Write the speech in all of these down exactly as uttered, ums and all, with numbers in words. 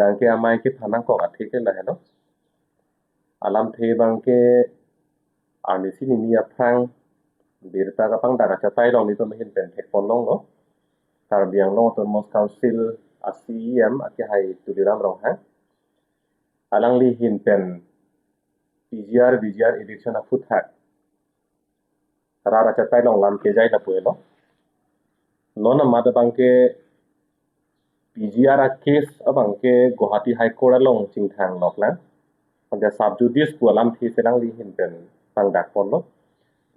Anke amei kethan nangkok athe ke lahelo. Alamthe abangke arnisi nini aphrang birta kapangdak achatai along nelitum ahin pen thekpon longlo. Karbi Anglong Autonomous Council a C E M akehai Tuliram Ronghang, alangli ahin pen P G R V G R eviction aphuthak rat achatai along lam kejai lapu helo. Non amat abangke P G R a case abangke Guwahati High Court along chingthang loklang. Ante sub judice pu alamthe si alangli ahin pen pangdakponlo.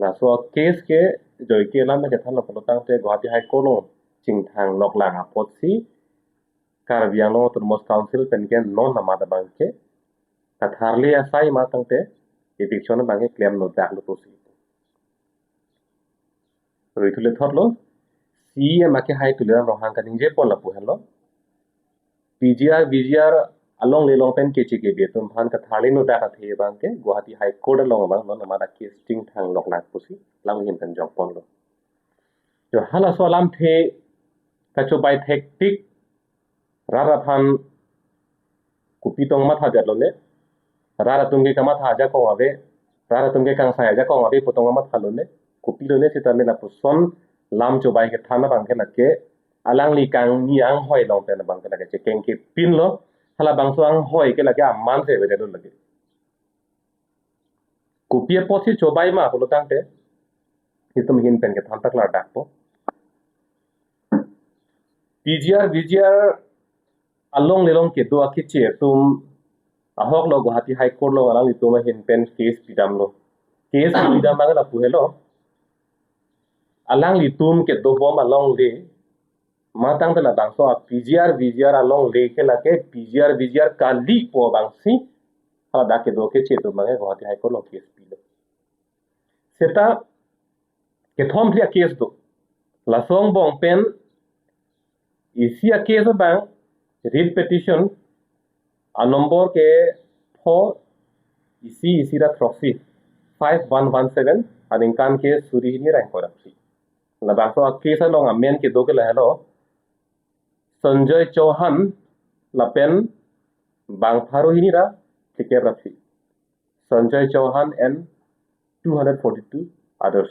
Laso a case ke joike alam kethanlo pulo tangte Guwahati High Court along chingthang loklang apotsi Karbi Anglong Autonomous Council pen ke non amat abangke katharli asai ma tangte eviction abangke klemnodaklo pusi. Rui thule thotlo, C E M akehai Tuliram Ronghang kaningjepon lapu helo. P G R V G R alongle along pen keche kebe atum aphan katharlinodak athe abangke Guwahati High Court along abang non amat a case chingthang loklang pusi alangli ahin pen jokponlo. Jo halaso alamthe kachobai thektik rat aphan kopi tong matha jatlo ne? Rat atum ke kamatha ajakong ave, rat atum ke kangsai ajakong ave pu tong kamathalo ne? Kopilo ne seta me lapuson lam chobai kethan abangke lake alangli kangni anghoi along pen abangke lake chekeng kepinlo. Halabangso anghoi ke lake aman se avedetlo lake. Kopi apotsi chobai ma pulo tangte itum ahin pen kethan paklardakpo. P G R V G R alongle along kedo akeche atum ahoklo Guwahati High Court along alanglitum ahin pen case pidamlo. Case pidam abang lapu helo. Alanglitum kedobom alongle ma tangte labangso a P G R V G R alongle ke lake P G R V G R kali pu abangsi haladak kedo akeche atum abangke Guwahati High Court along case pilo. Seta kethom phli a case do. Laso angbong pen isi a case abang writ petition a number ke pho isi isi ra throksi, five one one seven, aningkan ke suri hini ra ingkoi ra phli. Labangso a case along amen kedo ke lahelo, Sanjoy Chauhan lapen bang pharo hini ra phlikep ra phli. Sanjoy Chauhan and two hundred forty-two others.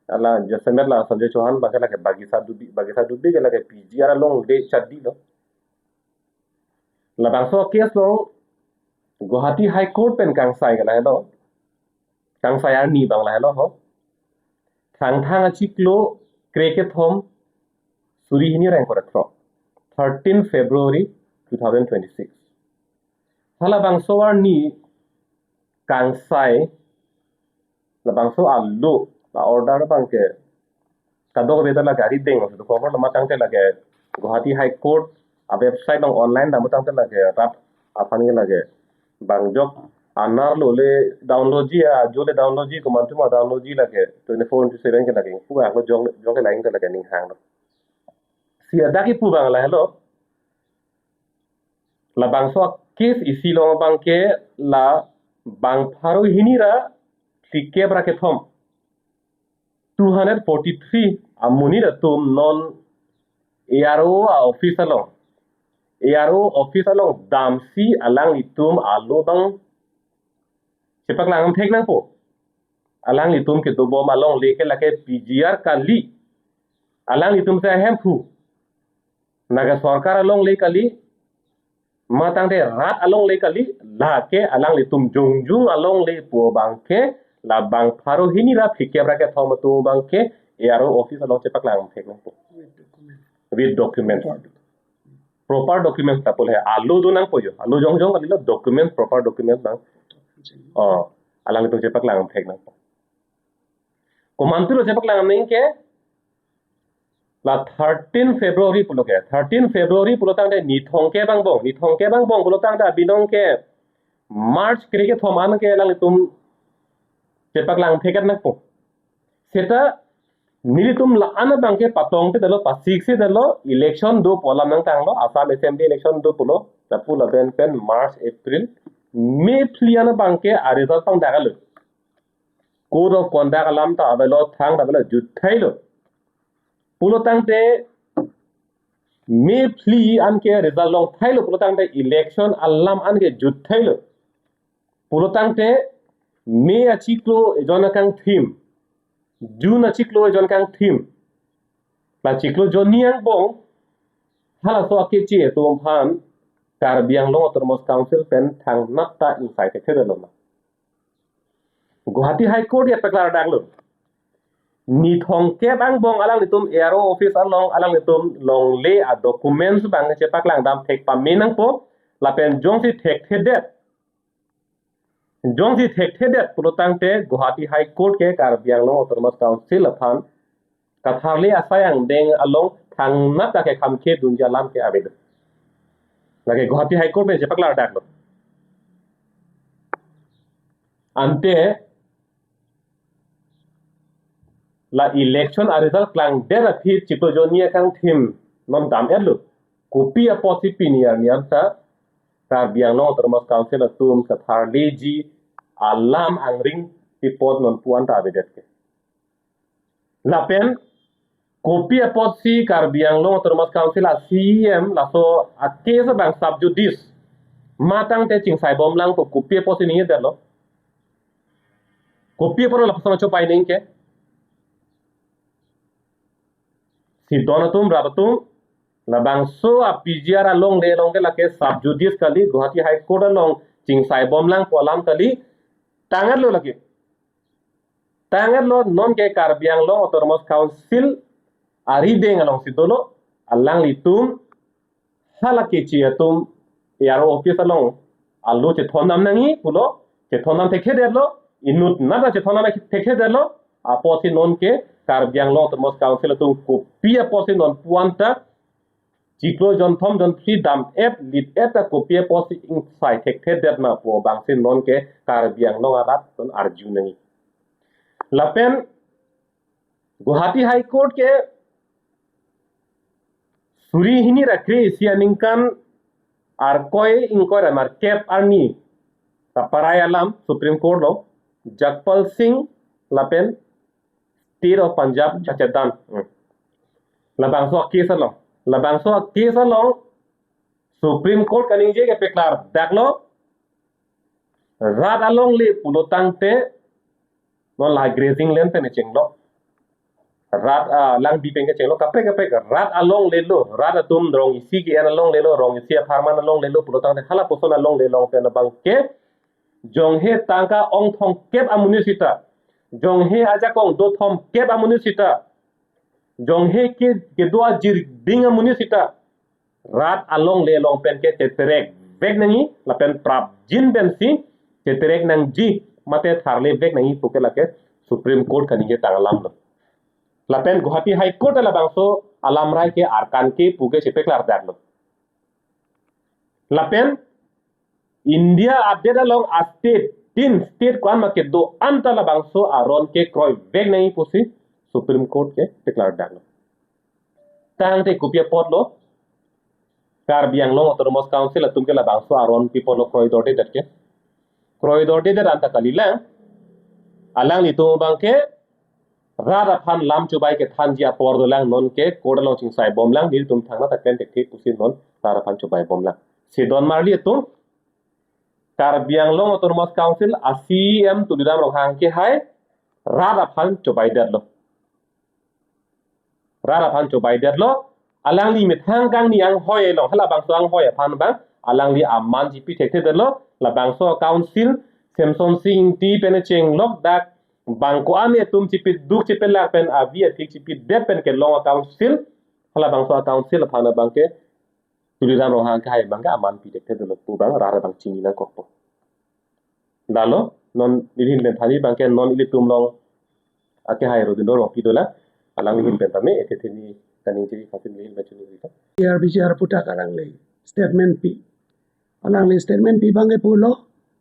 Hala jasemet la Sanjoy Chauhan abangke lake Bagisa Dubey, Bagisa Dubey ke lake P G R alongle chadilo. Labangso case along Guwahati High Court pen kangsai ke lahelo, kangsai arni abang lahelo ho. Thangthang achiklo krekethom suri hini ra ingkoi ra throk, thirteen February two thousand twenty-six. Halabangso arni kangsai labangso alo la order abangke kadokave ta lake arideng, dokok lo ma tangte lake Guwahati High Court a website along online dam tangte lake rat aphan ke lake bang jok anerlo le download ji, ajo le download ji, komantu ma download ji lake twenty-four into seven ke lake pu aklo jok jok ke lain te lake ninghanglo. Si adak kipu abang lahelo, labangso a case isi along abangke la bang pharo hini ra phlikep ra kethom, two hundred forty-three amonit atum non A R O a office along, A R O office along damsi alanglitum alo abang chepaklang thek nangpo. Alanglitum kedobom alongle ke lake P G R kali. Alanglitum si ahemphu Naga Sorkar alongle kali, ma tangte rat alongle kali, lake alanglitum jongjung alongle pu abangke, la bang pharo hini ra phlikep ra kethom atum abangke, A R O office along chepaklang thek nangpo. With document. With document. Proper document ta pule alo do nangpo jo. Alo jongjong kalilo, document, proper document nang. Oh, alanglitum chepaklang thek nangpo. Komantulo chepaklang nangke, la thirteen February pulo ke. Thirteen February pulo tangte nithong kep angbong. Nithong kep angbong pulo tangte abinong ke March krekethom an ke alanglitum chepaklang thek nangpo. Seta nelitum la-an abangke patong te dalo, pasik si dalo, election do pu alam nangtanglo, Assam Assembly election do pulo, lapu lapen pen March, April, May phli an abangke a result pangdaklo. Code of conduct alam ta avelo, thang ta avelo, juthailo. Pulo tangte May phli anke result longthailo pulotangte election alam anke jutthailo. Pulotangte May achiklo ejon akangthim, June achiklo ejon akangthim, la chiklo jonni angbong halaso akeche atum aphan Karbi Anglong Autonomous Council pen thangnat ta ingsai thekthe detlo ma. Guwahati High Court ya paklardaklo. Ni thomkep angbong alanglitum A R O office along alanglitum longle a documents abang chepaklangdam thek pame nangpo, lapen jongsi thekthedet, jongsi thekthedet pulotangte Guwahati High Court ke Karbi Anglong Autonomous Council aphan katharli asai angdeng along thangnat ta kekhamkhe dunji alam ke avedet. Lake Guwahati High Court pen chepaklardaklo. Ante la election a result klangdet aphi chiklo jonni akangthim non dam-etlo. Kopi apotsi pini arni anta Karbi Anglong Autonomous Council atum katharliji alam angring pi apot non pu-an ta avedet ke. Lapen kopi apotsi Karbi Anglong Autonomous Council a C E M laso a case abang sub judice matangte chingsaibomlang pu kopi apotsi ningjedetlo. Kopi apotlo lapuson achopai ningke. Sidon atum, rat atum, labangso a P G R alongle along ke lake sub judice kali, Guwahati High Court along chingsaibomlang pu alam kali, tang-etlo lake. Tang-etlo, nonke Karbi Anglong Autonomous Council arideng alongsi dolo, alanglitum hala keche atum A R O office along alo chethondam nangji pulo, chethondam thekthedetlo, inutnat ta chethondam thekthedetlo, apotsi nonke Karbi Anglong Autonomous Council atum kopi apotsi non pu-an ta chiklo jonthom jonphli dam-et lit-et ta kopi apotsi ingsai thekthedet ma pu abangsi nonke Karbi Anglong arat non arju nangji. Lapen Guwahati High Court ke suri hini ra kre-isi aningkan Arkoi ingkoi ra nerkep arni ta parai alam Supreme Court along Jagpal Singh lapen State of Punjab Jachetdan. Hmm. Labangso a case along. Labangso a case along Supreme Court kaningje ke paklardaklo. Rat alongle pulotangte non la grazing land pen chenglo. Rat, ah, langbi pen kechenglo kaprek kaprek rat alonglelo, rat atum rong isi ke-en alonglelo, rong isi apharman alonglelo pulotangte halapuson alongle along pen abangke jonghe tangka ong thomkep amonit sita, jonghe ajakong do thomkep amonit sita, jonghe ke kedo ajirding amonit sita, rat alongle along pen ke cheterek vek nangji, lapen prapjin pensi cheterek nangji, mate tharle vek nangji puke lake Supreme Court kaningje tang alamlo. Lapen Guwahati High Court labangso alamrai ke arkan ke puke chepaklardaklo. Lapen India adet along a state, tin state ko-an ma kedo-an ta labangso aron ke kroivek nangji pusi Supreme Court ke paklardaklo. Tangte kopi apotlo Karbi Anglong Autonomous Council atum ke labangso aron pi apotlo kroidordedet ke. Kroidordedet anta kalilang. Alanglitum abangke rat aphan lam chubai kethanji apor dolang, nonke court along chingsaibomlang, nelitum thangnat ta klem thekthe pusi non rat aphan chubaibomlang. Sidon marli atum, Karbi Anglong Autonomous Council a C E M Tuliram Ronghang ke hai rat aphan chubaidetlo. Rat aphan chubaidetlo, alangli methang kangni anghoi along, halabangso anghoi aphan abang alangli aman chipi thekthedetlo, labangso council Semson Sing Ingti pen chenglok dak bang ko-an atum chipiduk chipilak pen avi athik chipidet pen kelong a council, halabangso a council aphan abangke Tuliram Ronghang ke hai abangke aman pi thekthedetlo pu abang rat abang chini nangkokpo. Lalo, non nelihin pen thanji abangke non ilitum along akehai Rotindro Rongpi dolang, alangli ahin pen tame, ethe theni kaningje phatin nelihin pen chini rita. P G R, P G R aputhak alangli statement pi. Alangli statement pi abangke pulo,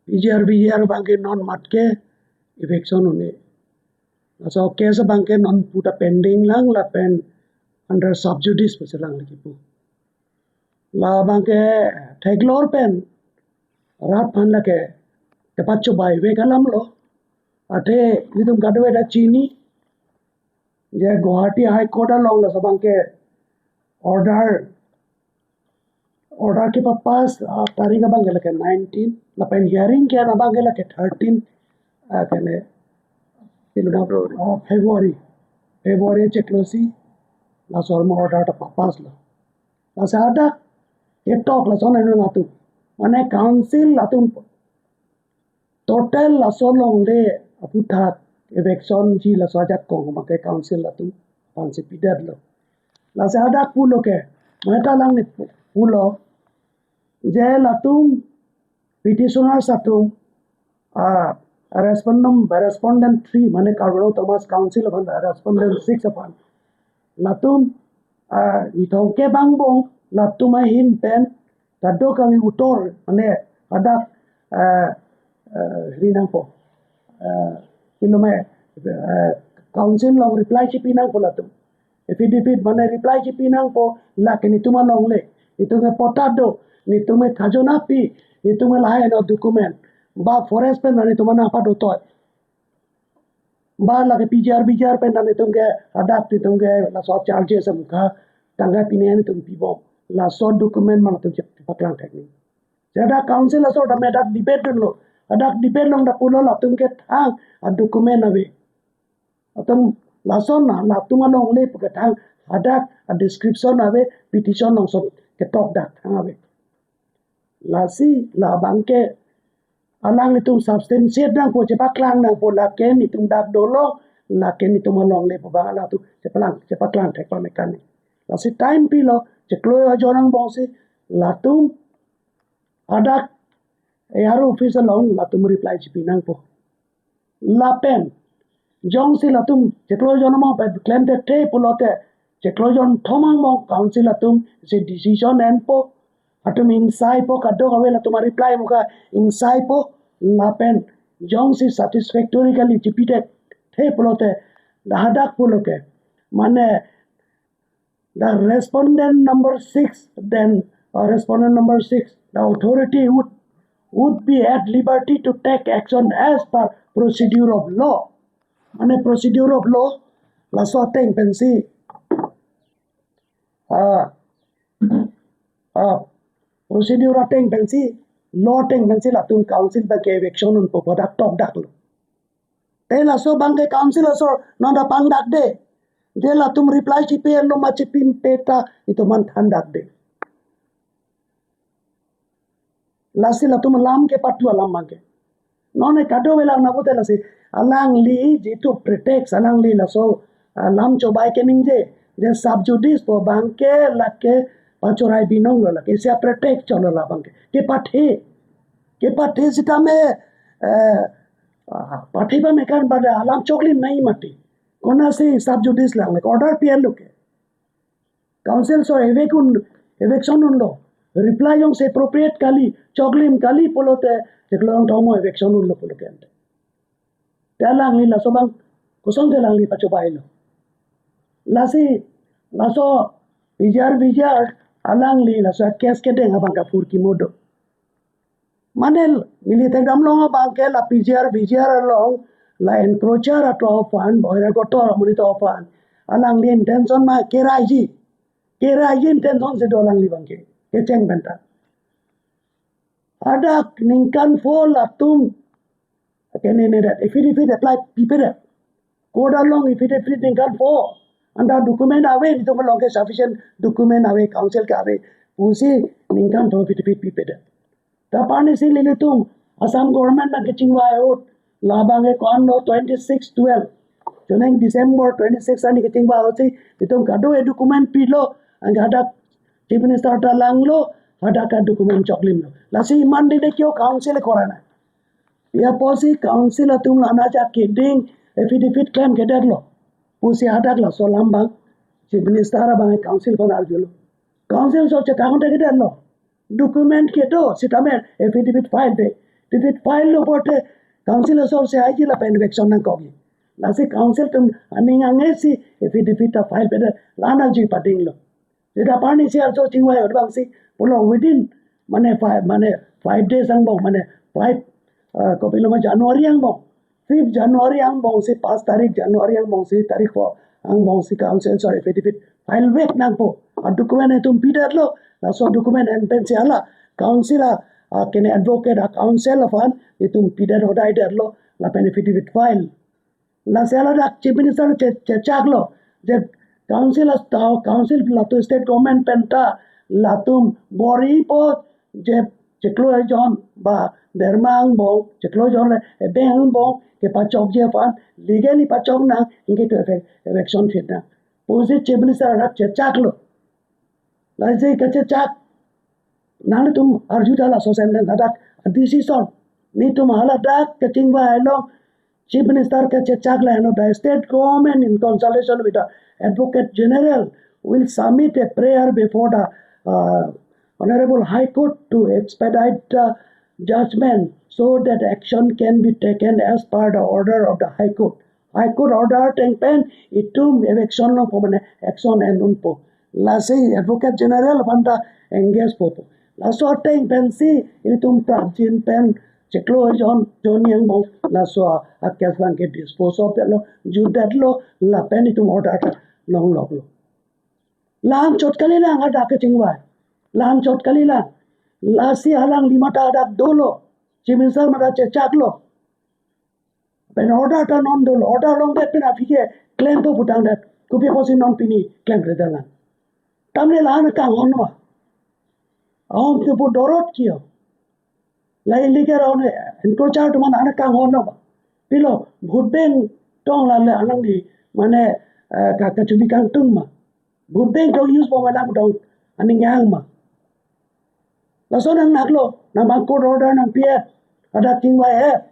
P G R, P G R abangke non mat ke eviction un-e. Laso case abangke non puta pending lang lapen under sub judice pusi alangli kipu. Labangke theklor pen rat aphan lake kepachubaivek alamlo. Athe nelitum kadokave ta chini je Guwahati High Court along laso abangke order Order kepapass, ah, tarik abang ke lake nineteen, lapen hearing ke abang ke lake thirteen, ah, kene, pilo na, February. Ah, February. February chiklo si, laso order ta papass lo. Lasi hadak ketok lason anu latum. Mane council latum total laso longle aphuthak eviction ji laso ajakong abang ke council latum aphansi pidetlo. Lasi hadak pulo ke, mane ta alangli pu-, pulo, je latum petitioners atum, ah, respondent, respondent three, mane Karbi Anglong Autonomous Council aphan respondent six aphan, latum, ah, nithong ke bangbong, latum ahin pen kadokave utor, mane hadak, ah, ah, ri nangpo, ah, pilo ma, ah, council along reply chipi nangpo latum. Affidavit mane reply chipi nangpo, lake netum alongle, netum ke patta do, netum ke khajona pi, netum ke lahai no document, ba forest pen netum nangpado toi, ba lake P G R, V G R pen netum ke hadak netum ke laso charges amukha tangka pine netum pibom, laso document ma latum chepaklang thek nang. Hadak council aso tame hadak debate dunlo, hadak debate along dak pulo latum ke thang adocument ave. Latum lason na, latum alongle pu ke thang hadak adescription ave, petition along son ketok dak thang ave. Lasi labang ke alanglitum substantiate nangpo, chepaklang nangpo, lake netum dak dolo, lake netum alongle pu abang latum chepaklang, chepaklang thek pame kani. Lasi time pilo, chiklo ajon angbong si latum hadak A R O office along latum reply chipi nangpo. Lapen jongsi latum chiklo jon angbong pen klem thekthe pulote, chiklo jon thom angbong council atum si decision enpo. Latum ingsaipo, kadokave latum areply amukha ingsaipo. Lapen jongsi satisfactory kali, chipi thekthe pulote, hadak pulo ke, mane the respondent number six, then, uh, respondent number six, the authority would, would be at liberty to take action as per procedure of law. Mane procedure of law, laso ateng pensi, ah, ah, procedure ateng pensi, law ateng pensi latum council abang ke eviction unpo, hadak tokdaklo. Te laso abang ke council aso nonda pangdakde. Je latum reply chipi lo ma chipi pe ta itum an thandakde. Lasi latum alam kepatu alam abang ke. Non ke kadokave lang na pute lasi alangli jitu pretext, alangli laso, ah, lam chobai keningje, je sub judice pu abang ke lake pachorai binong lo, lake isi apretext cholo labang ke. Kepathe. Kepathe sitame, eh, ah, pathe pame kan pada alam choklim nangji mati. Konatsi sub judice lang, lake order P L lo ke. Council aso evict un, eviction unlo. Reply jongsi appropriate kali, choklim kali pulote, chiklo jon thom eviction unlo pulo ke ante. Te alangli laso abang, kosonsi alangli pachobailo? Lasi, laso P G R, V G R, alangli laso case kedeng abang ke apurkimo do. Mane neli thekdam long abang ke la P G R, V G R along, la encroacher atum aphan, bohira kotor amonit atum aphan, alangli intention ma keraiji. Keraiji intention si do alangli abang ke, kecheng pen ta. Hadak ningkan pho latum kene ne det, affidavit apply pipedet. Court along affidavit ningkan pho. Anta document ave, netum along ke sufficient document ave, council ke ave pusi ningkan pho affidavit pipedet. Ta apar ni si nelitum Assam government abang kechingvai ahut, labang ke ko-an lo, twenty-six twelve, choneng December twenty-six arni kechingvai ahut si, itum kado-e document pilo, anke hadak Chief Minister ta langlo, hadak adocument choklimlo. Lasi iman dede kio council korana. Pi apotsi council atum la-an ajak keding affidavit klemkledetlo pusi hadak laso alam abang Chief Minister abang council aphan arjulo. Council aso chethan thekthedetlo. Document kedo sitame affidavit file de. Affidavit file lo pulote council aso si aiji lapen eviction nangkokji. Lasi council atum aning angesi affidavit ta file pedet, la-an aji padinglo. Seta apar ni si arso chingvai ahut abang si pulo within, mane five, mane five days angbong, mane five, ah, kopilo ma, January angbong, fifth January angbong si, pas tarik January angbong si, tarik pho angbong si council aso affidavit file vek nangpo. Adocument atum pidetlo, Laso document en pensi hala council a, a kene advocate a council aphan itum pidet hodai detlo lapen affidavit file. Lasi hala dak Chief Minister che-, chechaklo je council a, council latum state government penta latum bor-ipo je chiklo ejon ba derma angbong, chiklo ejon le ebeng angbong kepachokji aphan legally pachok nang, anke itum eve-, eviction phi nang pusi Chief Minister dak chechaklo. Lasi kachechak, nanglitum arju ta laso sentence hadak decision. Netum hala dak kachingvai along Chief Minister kachechak lahenlo, the state government in consultation with the Advocate General will submit a prayer before the, uh, Honorable High Court to expedite the judgment so that action can be taken as per the order of the High Court. High Court order ateng pen itum eviction longpo mane action en unpo. Lasi Advocate General aphan ta engage popo. Laso ateng pensi itum prapjin pen chiklo jon, jon angbong laso a-case abangke dispose of detlo, jut detlo, lapen itum order ta longloklo. La-anchot kalilang hadak kachingvai. La-anchot kalilang. Lasi alangli matha hadak dolo. Chief Minister matha chechaklo. Pen order ta non dolo, order longdet pen aphi ke klempo pu tangdet. Kopi apotsi non pini klemkledet lang? Tamne la-an kanghon ma. Ahom te pu dorot kio. La illegal aron encroacher atum an la-an kanghon ma. Pilo, vote bank tong la le alangli mane, eh, ka, kachebi kangtung ma. Vote bank tong use bom alam tong aning yang ma. Laso nangnaklo, nang abang court order nangpi-et, hadak chingvai-et,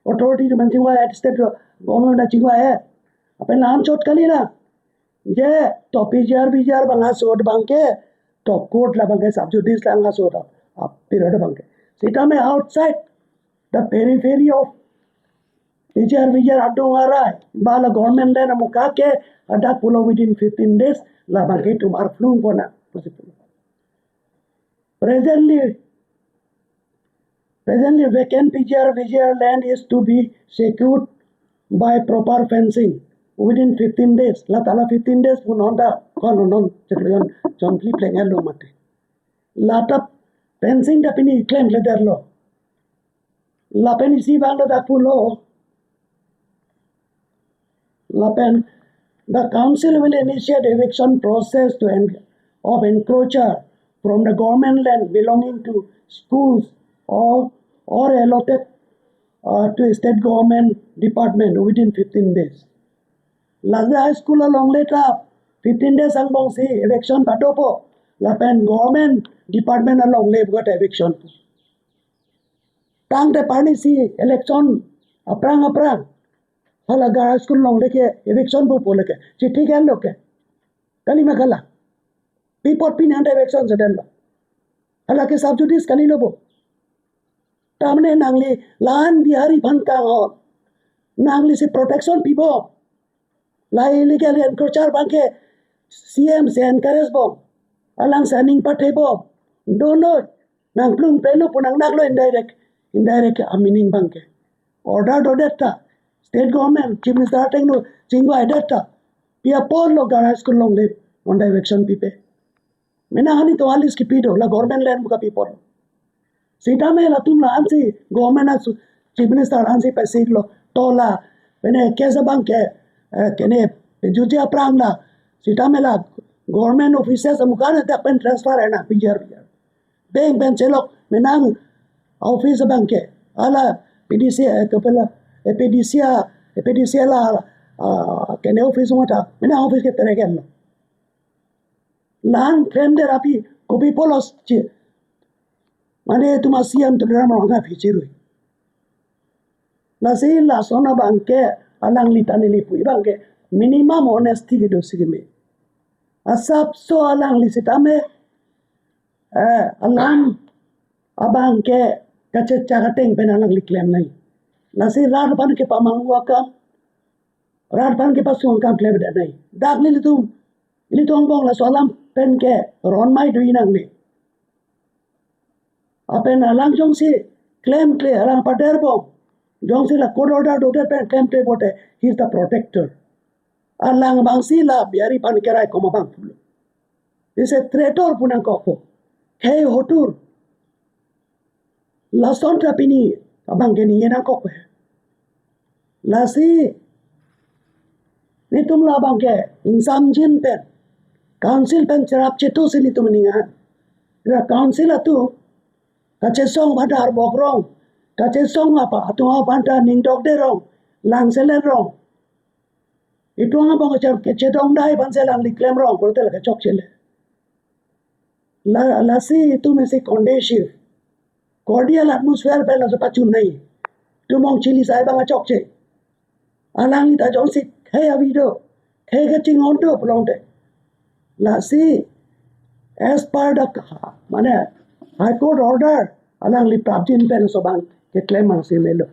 authority atum an chingvai-et, state government an chingvai-et. Lapen la-anchot kalilang. Je, to P G R, V G R abang aso abangke, to court labangke sub judice lang aso, a period abangke. Sitame outside the periphery of P G R, V G R adung arai, ba la government land amuka ke, hadak pulo within fifteen days, labangke itum arphlung pona. Presently, presently vacant P G R, V G R land is to be secured by proper fencing within fifteen days. La ta la fifteen days pu non ta, ko non non, cheklo jon, jon phli pleng elo mati. La ta fencing ta pini klemkledetlo. Lapen isi abang ta dak pulo. Lapen, the council will initiate eviction process to en-, of encroacher from the government land belonging to schools or, or allotted, uh, to state government department within fifteen days. Laso high school along le ta fifteen days angbong si eviction padopo. Lapen government department along le buat eviction. Tangte parni si election aphrang aphrang hala Garh High School along le ke eviction pu pu le ke. Chithi ke lo ke. Kali ma kala. Pi apot pini anta eviction sedang lo. Hala ke sub judice kalilo bo. Tamne nangli la-an Bihari aphan kanghon. Nangli si protection pipo. La illegal encroacher abangke C M si encourage bom. Alang si aning pathe bom. Dono, nangplung peno pu nangnaklo indirect. Indirect a meaning abangke. Order dodet ta. State government, Chief Minister ateng lo, chingvaidet ta. Pi apotlo Garh High School along le, on direction pipe. Mena hani to alis kipi do, la government land buka pi apot. Sitame latum la-ansi, government asu, Chief Minister ansi pasiklo, to la, pene case abangke, eh, kene, juji aphrang la, sitame la, government offices amukan dak pen transfer ena, P G R, P G R. Bank pen chelok, menang office abangke, hala P D C, eh, kepala, eh, P D C, eh, P D C la, ah, kene office mata, menang office ke tereken lo. La-an klemdet aphi, kopi apotlo chi. Mane itum a C M Tuliram Ronghang aphi chirui. Lasi lason abangke alangli ta neli pu abangke minimum honesty kedo si keme. Asapso alangli sitame, eh, alam abangke kachechak ateng pen alangli klem nai. Lasi rat aphan kepamanghu akam, rat aphan kepasung akam klemdet nai. Dak nelitum, nelitum angbong laso alam pen ke ron mai dui nangne. Lapen alang jongsi klemkle, alang pader bom, jongsi la court order dodet pen klemkle pote, he is the protector. Alang abangsi la Bihari aphan kerai kom abang pulo. He is a traitor pu nangkokpo. khei hotur. Lason ta pini abang ke ningje nangkok pe. Lasi netum labang ke ingsamjin pen, council pen cherap chetu si netum ning an. Ra council atum kachesong aphanta arbok rong, kachesong apa atum aphanta ningdokde rong, langselet rong. Itum abang kachar kachedong dai aphan si alangli klem rong, korte la kachokche le. La, lasi itum isi conducive, cordial atmosphere pen laso pachun nai. Itum ong chili sai abang kachokche. Alangli ta jongsi khei avi do, khei kachinghon do pulote, lasi as per the, mane, High Court order, alangli prapjin pen laso abang keklem abang si melo.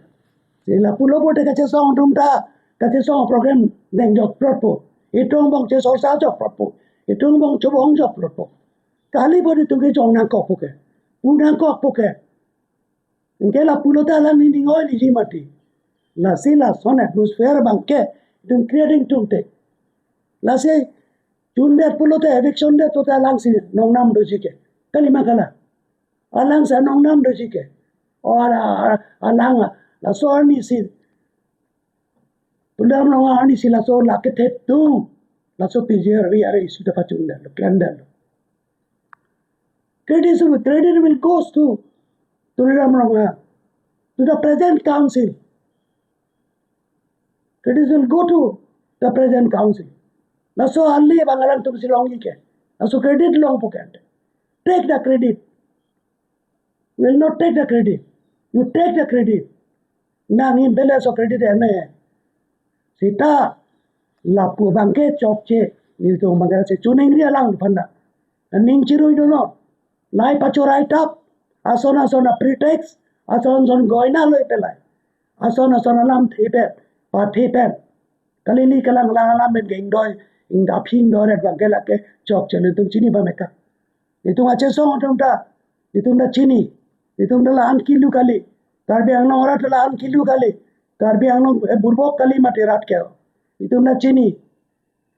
Si lapulo pote kachesong atum ta, kachesong program deng jokprotpo. Itum abang chesorsa jokprotpo. Itum abang chobong jokprotpo. Kali pote itum kejong nangkokpo ke, pu nangkokpo ke. Anke lapulote alangli ning oiliji mati. Lasi lason atmosphere abang ke itum creating tungte. Lasi chundet pulote, eviction det pulote alangsi nongnam doji ke. Kalima kala. Alangsi nongnam doji ke. O ala, alang laso arnisi, Tuliram Ronghang arnisi laso la kethe tung, laso P G R V R issue ta pachundetlo, klemdetlo. Credit, credit will goes to Tuliram Ronghang, to the present council. Credit will go to the present council. Laso ale abang alangtum si longji ke. Laso credit longpo ke. Take the credit. Will not take the credit. You take the credit. Nang in balance of credit eme. Seta lapu abang ke chokche, netum abang ke si choningri alang aphan ta. Ning chirui do non. Lahai pachorai tap, ason ason a pretext, ason ason goina loi pelai. Ason ason alam thepen, pathe pen. Kalili kalang lang alam pen ke ingdoi, ingdaphi ingdoi ret abang ke lake chokche, netum chini ba meka. Netum achesong atum ta, netum ta chini, netum ta la-an kilu kali. Karbi Anglong arat ta la-an kilu kali. Karbi Anglong, eh, burbok kali mati rat ke. Netum ta chini.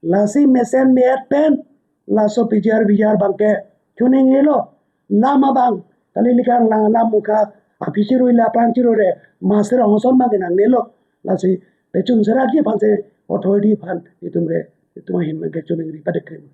Lasi mesen me-et pen laso P G R V R abang ke choningrilo. Lam abang, kalili kalang lang alam mukha, aphi chirui le aphrang chirui re, master ongson abang ke nangnelo. Lasi pachun serakji aphan si authority aphan itum ke, itum ahin abang ke choningri padikrim.